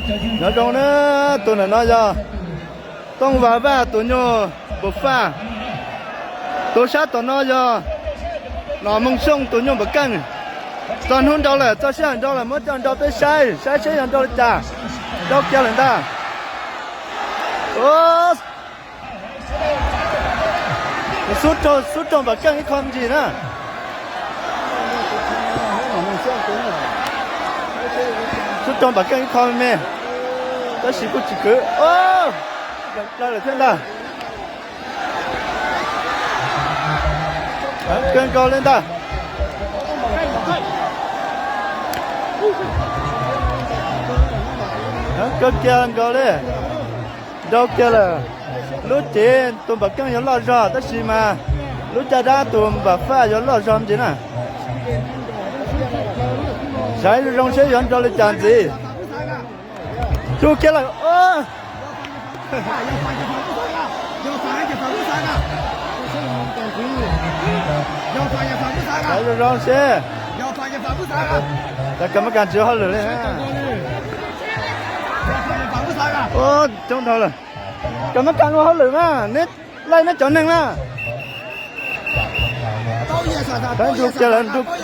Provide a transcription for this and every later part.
Nho dong nơ, tô nơ nho yo. Tông Và Và tô nho bơ pha. Tô sa tô nho yo. Nho mông sông tô nho bơ kăng. Chon hun dâu lơ, chon sê dâu lơ, mơ chon dâu pê sai, sai sê dâu lơ cha. Dâu kia lơ ta. Ô. Sút trông, sút trông bả kăng ít khom gì nơ. Sút trông bả kăng ít khom mê. Tớ xí cú chỉ cứ. Ô! Lơ lơ thiên đa. Hả? Kăng gol lên ta. Hả? Kăng kia gol lên. Dâu kia lơ, lũ chế tôm bả kăng yó lọt giò, tớ xí mà lũ cha đá tôm bả pha yó lọt giò mă chế nơ. Sai rông sê yón dâu lơ chăn gì. Dâu kia lơ, ơ. Sai rông sê. Tơ ກຳມະການຊິເອົາເລີຍນະ. ໂອ້ ຈົງເທົ່າລະ. ກຳມະການວ່າເຮົາເລີຍມາ ເນັດໄລ່ນະ ຈອນໜຶ່ງນະ. ເຮົາຢູ່ເຈລິນ ທຸກ ເບິ່ງ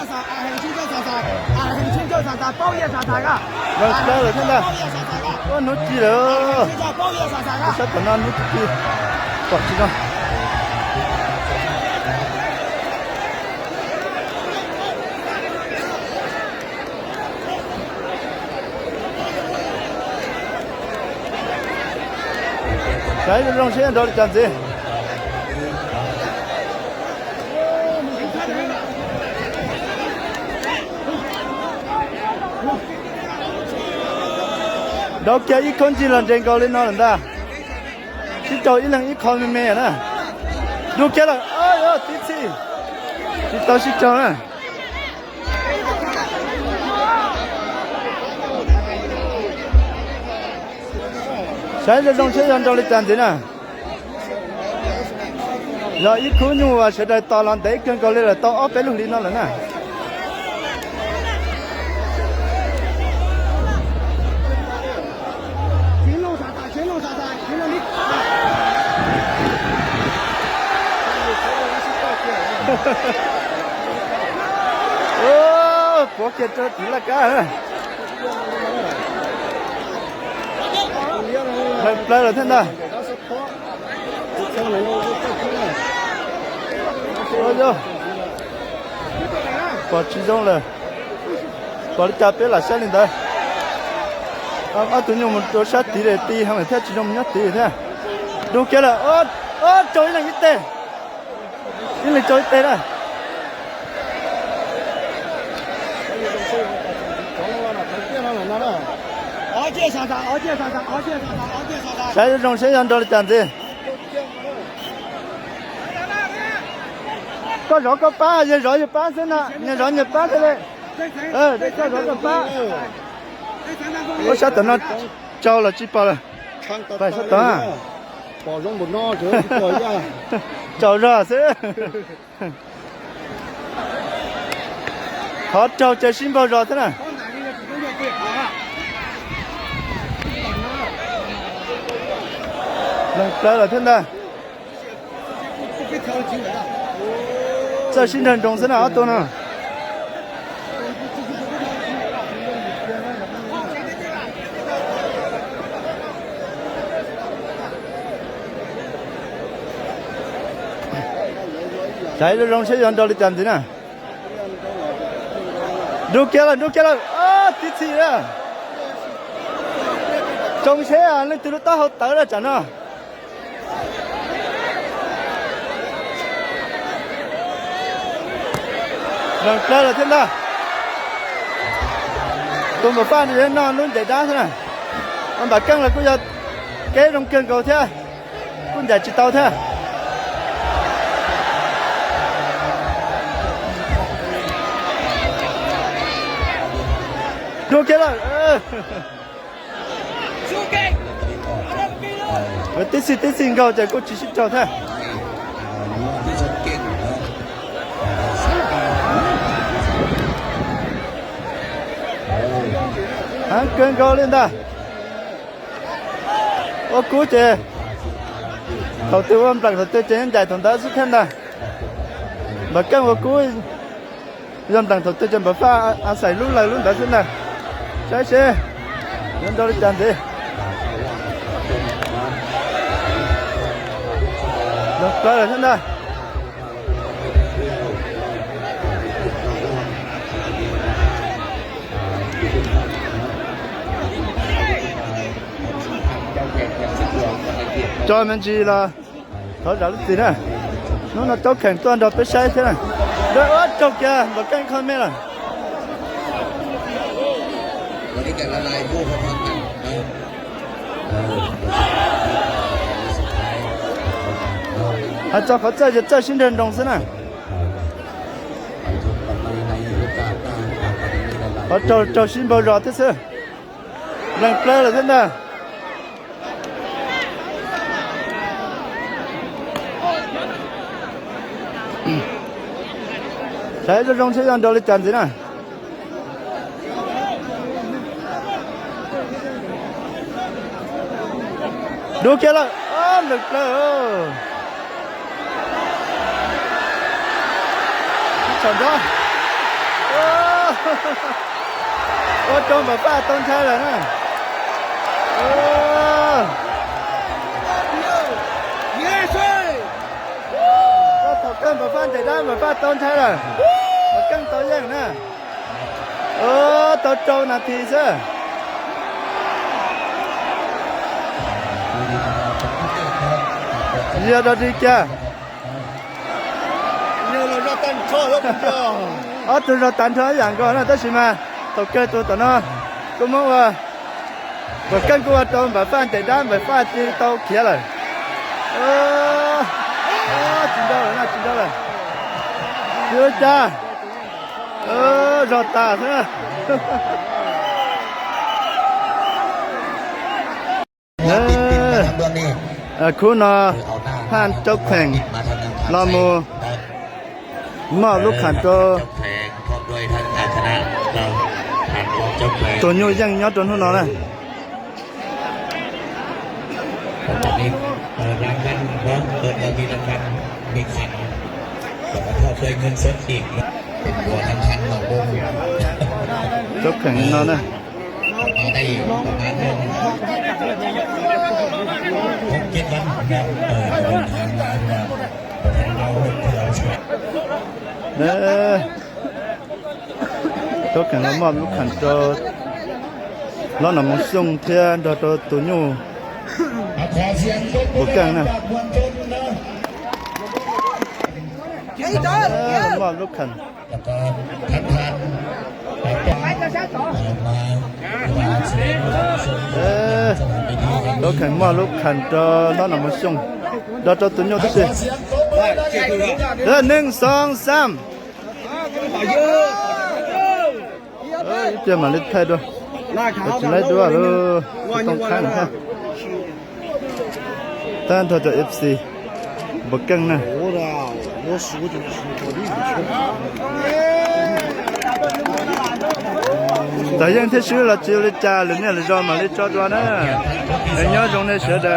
ເຈີເລີຍທ່ານນະ. ໂອ້ ນຸດຈີເລີຍ ສັດຕະນານນຸດຈີ ກອດຊິເນາະ. ໃສ່ລົງເຊຍດອກຈັນຊິ. ດອກເກຍອີກຄົນຈີນລະເດັງເກົາຫຼີນອນດາ ຊິເຈົ້າອີ່ໜັງອີກຄອນແມ່ນນະ. ດູເກຍລະ ໂອ້ຍ ໂອ້ຍ ຕິດຊິ ຊິເຈົ້າ ຊິເຈົ້ານະ. ໃຊ້ລະດົງໃຊ້ຍອນໂດລິຈັນຊິນະ. ລະອີກຄູ່ຢູ່ວ່າເສຍດາຍຕໍ່ລອນເຕະເກີນກໍເລີຍລະ ຕ້ອງອອກໄປລູກລີນອນລະນະ. ໂອ້ ໂປເກັດໂຕຕີລະກາ ເອີ ເປີດເລີຍທ່ານນະ. ໂອ້ໂຫ ກອດຊີຊົງເລີຍ ກອດຈາເປລາຊາລິນດາ. ອາ ອາຕຸຍມຸນໂຕຊາຕີເດ ຕີຫັ້ນແທ້ ຊີຊົງຍອດຕີແທ້. ດູເກລະ ໂອ້ ໂອ້ ໂຈຍນັງອີເຕ ອີນີ້ໂຈຍເຕນະ. ໃຊ້ລົງໃຊ້ຍອນໂດລະຈັນຊິ. ກໍລໍກໍປ້າ ຢ່າລໍຢ່າປ້າເສນະ ຢ່າລໍຢ່າປ້າເສເລ. ເອີ ກໍລໍກໍປ້າ. ໂອ້ ຊາຕະນອນ ເຈົ້າລະຈິປາລະ ໄປຊະຕາ ເຈົ້າລໍເສ. ເຂົາເຈົ້າຈະຊິມບໍ່ລໍເທົ່ານັ້ນ ແປລະເທົ່ານັ້ນ. ເຈົ້າຊິເດີນດົງຊະນະ ເອົາໂຕນະ. ໃຊ້ລົງໃຊ້ຍອນໂດລະຈັນຊິນະ. ດູເກລະ ດູເກລະ ເອີ ຕິດສີ່ລະ ຈົງເຊອາ ເລື່ອງຕິລຸຕາເຮົາເຕີລະຈັນນະ. ເລີ່ມເປີດແລ້ວເທື່ອນະ ຕຸມບໍ່ຟ້ານະ ນອນລຸ້ນໃຈດ້ານະ. ມັນບາດເກິ່ງແລ້ວ ກູຢາກເກລົງເກິ່ງເກົ່າເທື່ອ ກຸນໃຫຍ່ຈິເຕົາແທ້ ດູເກລະ ເອີ. ເອີ ຕິດສິ ຕິດສິເຂົ້າໃຈ ໂຄດຊິຊິເຈົ້າແທ້. ຫາເກີນເຂົາເລີຍນະ. Ơ, cú chê. Thầu tiêu âm lặng thầu tiêu chê nhân giải thằng đó rất khen đây. Bà căng ơ cú. Dòng lặng thầu tiêu chê bà pha, à, à, xài lũ lời lũ đó rất là. Sai chê. Nhân đó đi chăn đi. Dòng plơ là rất là. Cho mình chỉ là thôi, ráo lứt tỉ nè. Nó, nó cháu khẻng tuan đó, pế sáy thế này. Đôi ớt chọc kìa, bà canh con mẹ là. Hãy cho khó chơi, giật chơi xin đèn đồng xíu nè. Có trâu, trâu xin bao giờ thế xưa. Lăng plơ là thế nào. Sai cho rong, sai cho đó là chắn thế nào. Đua kia là, à, lăng plơ. Chắn đó. Ô. Ô, trông bà pha tông chai rồi nè. Ô. Ô, thảo cân bà pha chạy đá, bà pha tông chai rồi. Bà căng tàu yên nè. Ô, tàu trâu nà thì sơ. Giờ đó đi kìa. Ơ, tụi rau tán thơ dàng gò nà, tớ xì mà. Tàu kê tụi tỏ nó. Cũng mong, ờ, bà cân của tàu bà phan chạy đám, bà phan thì tàu kia rồi. Ơ, ơ, chín đâu rồi nè, chín đâu rồi. Chưa cha. Ơ, rau tà thế. Ơ, ơ, khu nọ, hàn châu khẻng, lo mù, mò lúc hàn châu, tô nhu dăng nhó trốn hút nó nè. Rang văn, rang văn, rang văn, ມີຂັນ ແລ້ວກໍພ້ອມດ້ວຍເງິນສົດອີກ ເປັນຫົວທາງຄັນເນາະ ຈົບແຂ່ງແນ່ນອນນະ. ມາໄດ້ປະມານໜຶ່ງ ຫົກເຈັດວັນນະ ເອີ ເດີນທາງມາ ເດີ ໂຕແຂ່ງລະມອບລູກຂັນໂຕ ລອນນຳມາສົ່ງເທື່ອ ດອໂຕໂຕໂຍ ບໍ່ແກ່ງນະ ເອີ ລະມອບລູກຂັນ. ແລ້ວກໍທ່ານ ທ່ານ ມາ ມາເຊີນ ເອີ ລົດແຂ່ງມອບລູກຂັນຕໍ່ ລອດນຳມາສົ່ງ ດອກໂຕຕຸນໂຍ ເດີ ໜຶ່ງ ສອງ ສາມ ເອີ ຈະມາເລັດໄທດ້ວຍ ຈະໄດ້ດ້ວຍ ເອີ ຕ້ອງຂັນ ຕ້ານເທົ່າເຈົ້າ ເອັຟຊີ ບໍ່ເກັ່ງນະ. ຕາຍັງເທຊື່ລະຈິລະຈາ ຫຼື ເນຍລະຈອມມາເລຈອດວ່ານະ ໄອ້ຍອດລົງໃນເສືອດາ.